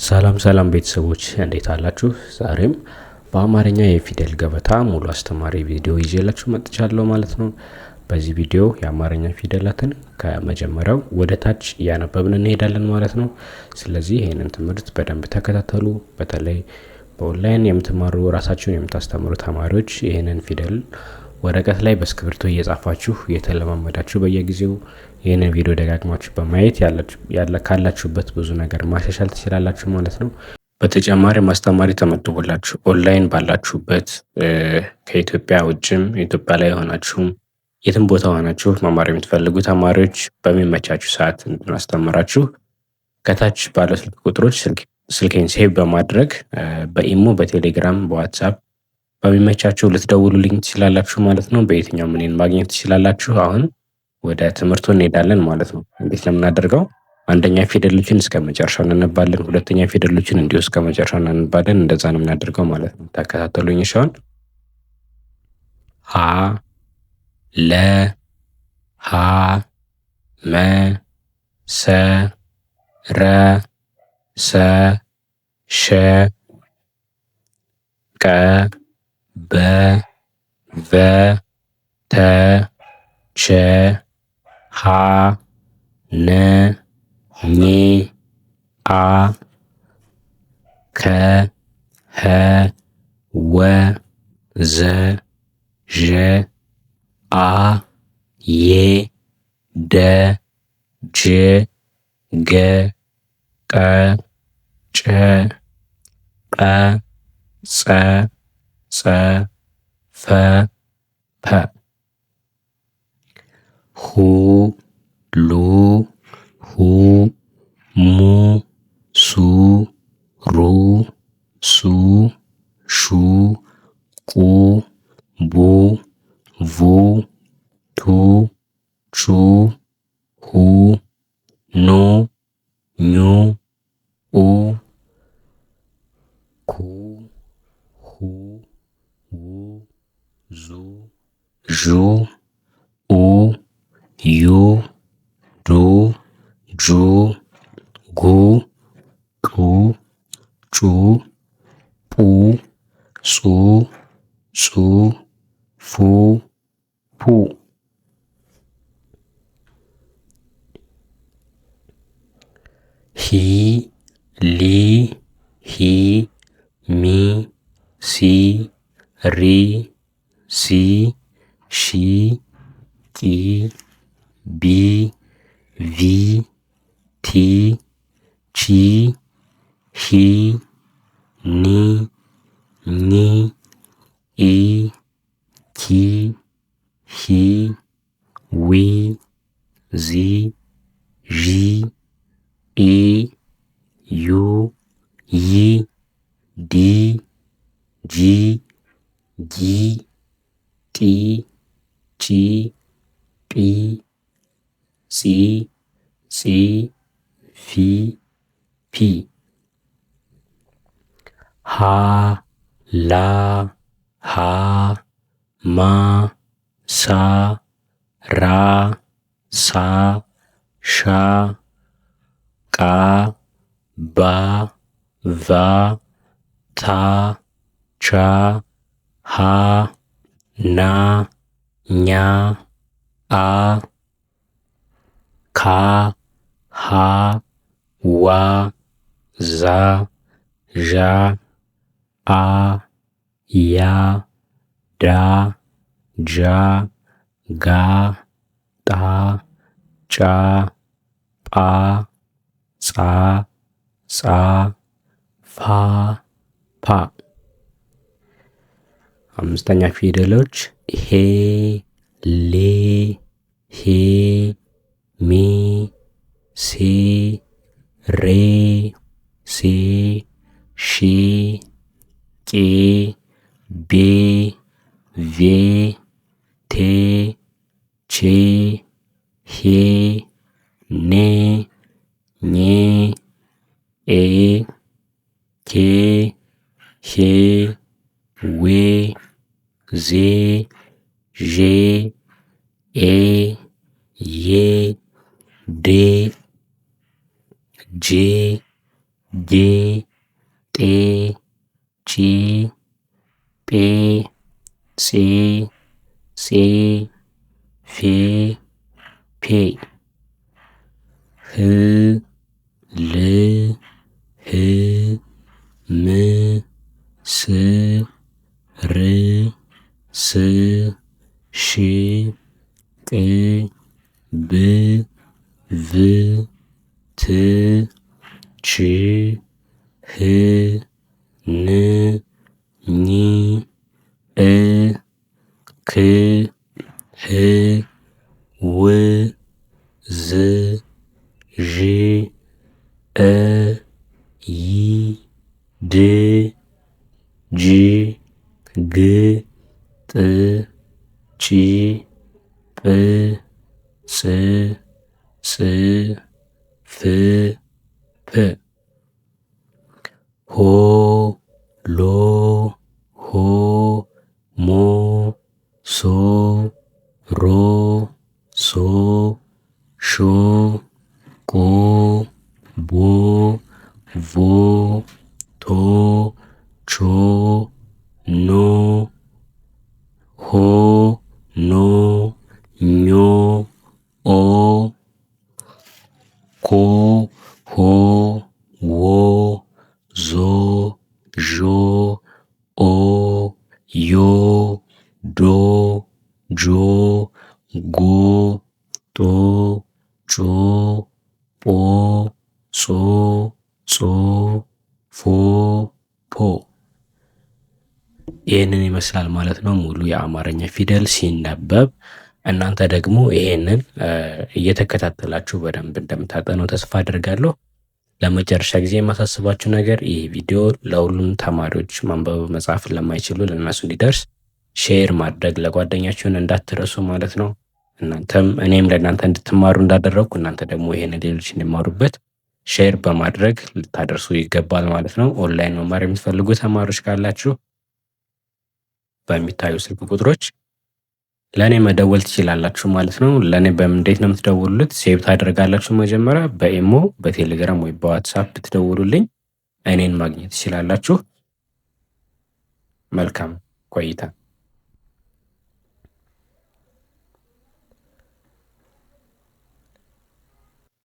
ሰላም ሰላም ቤተሰቦች እንዴት አላችሁ? ዛሬም በአማርኛ የፊደል ገበታ ሙሉ አስተማሪ ቪዲዮ ይዤላችሁ መጥቻለሁ ማለት ነው። በዚህ ቪዲዮ የአማርኛ ፊደላትን ከመጀመሪያው ወደ ታች እያነበብን እንሄዳለን ማለት ነው። ስለዚህ ይህንን ትምህርት በደንብ ተከታተሉ። በተለይ በኦንላይን የምትማሩ፣ ራሳችሁን የምታስተምሩ ተማሪዎች ይህንን ፊደል ወረቀት ላይ በእስክሪብቶ እየጻፋችሁ፣ እየተለማመዳችሁ፣ በየጊዜው ይህንን ቪዲዮ ደጋግማችሁ በማየት ካላችሁበት ብዙ ነገር ማሻሻል ትችላላችሁ ማለት ነው። በተጨማሪ አስተማሪ ተመድቦላችሁ ኦንላይን ባላችሁበት፣ ከኢትዮጵያ ውጭም ኢትዮጵያ ላይ የሆናችሁም፣ የትም ቦታ ሆናችሁ መማር የምትፈልጉ ተማሪዎች በሚመቻችሁ ሰዓት እንድናስተምራችሁ ከታች ባለ ስልክ ቁጥሮች ስልኬን save በማድረግ በኢሞ፣ በቴሌግራም፣ በዋትሳፕ በሚመቻችሁ ልትደውሉልኝ ትችላላችሁ ማለት ነው። በየትኛውም እኔን ማግኘት ትችላላችሁ። አሁን ወደ ትምህርቱ እንሄዳለን ማለት ነው። እንዴት ነው የምናደርገው? አንደኛ ፊደሎችን እስከ መጨረሻው እናነባለን። ሁለተኛ ፊደሎችን እንዲሁ እስከ መጨረሻው እናነባለን። እንደዛ ነው የምናደርገው ማለት ነው። ተከታተሉኝ። ሲሆን ሀ፣ ለ፣ ሀ፣ መ፣ ሰ፣ ረ፣ ሰ፣ ሸ፣ ቀ፣ በ፣ ቨ፣ ተ፣ ቸ፣ ሀ፣ ነ፣ ኘ፣ አ፣ ከ፣ ኸ፣ ወ፣ ዘ፣ ዠ፣ አ፣ የ፣ ደ፣ ጀ፣ ገ፣ ቀ፣ ጨ፣ ጰ፣ ጸ፣ ጸ፣ ፈ፣ ፐ። ሁ፣ ሉ፣ ሁ፣ ሙ፣ ሱ፣ ሩ፣ ሱ፣ ሹ፣ ቁ፣ ቡ፣ ቩ፣ ቱ፣ ቹ፣ ሁ፣ ኑ፣ ኙ፣ ኡ፣ ኩ፣ ሁ፣ ው፣ ዙ፣ ዡ፣ ኡ፣ ዩ፣ ዱ፣ ጁ፣ ጉ፣ ጡ፣ ጩ፣ ጱ፣ ጹ፣ ጹ፣ ፉ፣ ፑ። ሂ፣ ሊ፣ ሂ፣ ሚ፣ ሲ፣ ሪ፣ ሲ፣ ሺ፣ ቂ፣ ቢ፣ ቪ፣ ቲ፣ ቺ፣ ሂ፣ ኒ፣ ኚ፣ ኢ፣ ኪ፣ ሂ፣ ዊ፣ ዚ፣ ዢ፣ ኢ፣ ዩ፣ ይ፣ ዲ፣ ጂ፣ ጊ፣ ጢ፣ ጪ፣ ጲ፣ ጺ፣ ጺ፣ ፊ፣ ፒ። ሃ፣ ላ፣ ሃ፣ ማ፣ ሳ፣ ራ፣ ሳ፣ ሻ፣ ቃ፣ ባ፣ ቫ፣ ታ፣ ቻ፣ ሃ፣ ና፣ ኛ፣ አ፣ ካ፣ ሃ፣ ዋ፣ ዛ፣ ዣ፣ አ፣ ያ፣ ዳ፣ ጃ፣ ጋ፣ ጣ፣ ጫ፣ ጳ፣ ጻ፣ ጻ፣ ፋ፣ ፓ። አምስተኛ ፊደሎች ሄ፣ ሌ፣ ሄ፣ ሜ፣ ሴ፣ ሬ፣ ሴ፣ ሼ፣ ቄ፣ ቤ፣ ቬ፣ ቴ፣ ቼ፣ ሄ፣ ኔ፣ ኜ፣ ኤ፣ ኬ፣ ሄ፣ ዌ፣ ዜ፣ ዤ፣ ኤ፣ ዬ፣ ዴ፣ ጄ፣ ጌ ጤ ቼ ጴ ፄ ፄ ፌ ፔ ህ ል ህ ም ስ ር ስ ሽ ቅ ብ ቭ ት ች ህ ን ኝ እ ክ ህ ው ዝ ዥ እ ይ ድ ጅ ግ ጥ ጪ ጵ ጽ ጽ ፍ ፕ ሆ ሎ ሆ ሞ ሶ ሮ ሶ ሾ ቆ ቦ ቮ ቶ ቾ ኖ ሆ ኖ ኞ ኦ ኮ ሆ ዎ ዞ ዦ ኦ ዮ ዶ ጆ ጎ ጦ ጮ ጶ ጾ ጾ ፎ ፖ። ይህንን ይመስላል ማለት ነው ሙሉ የአማርኛ ፊደል ሲነበብ። እናንተ ደግሞ ይሄንን እየተከታተላችሁ በደንብ እንደምታጠኑ ተስፋ አድርጋለሁ። ለመጨረሻ ጊዜ የማሳስባችሁ ነገር ይህ ቪዲዮ ለሁሉም ተማሪዎች ማንበብ መጻፍ ለማይችሉ ለእነሱ እንዲደርስ share ማድረግ ለጓደኛችሁን እንዳትረሱ ማለት ነው። እናንተም እኔም ለእናንተ እንድትማሩ እንዳደረግኩ እናንተ ደግሞ ይሄን ሌሎች እንዲማሩበት share በማድረግ ልታደርሱ ይገባል ማለት ነው። ኦንላይን መማር የምትፈልጉ ተማሪዎች ካላችሁ በሚታዩ ስልክ ቁጥሮች ለእኔ መደወል ትችላላችሁ ማለት ነው። ለእኔ እንዴት ነው የምትደውሉት? save ታደርጋላችሁ። መጀመሪያ በኢሞ በቴሌግራም ወይ በዋትሳፕ ብትደውሉልኝ እኔን ማግኘት ትችላላችሁ። መልካም ቆይታ።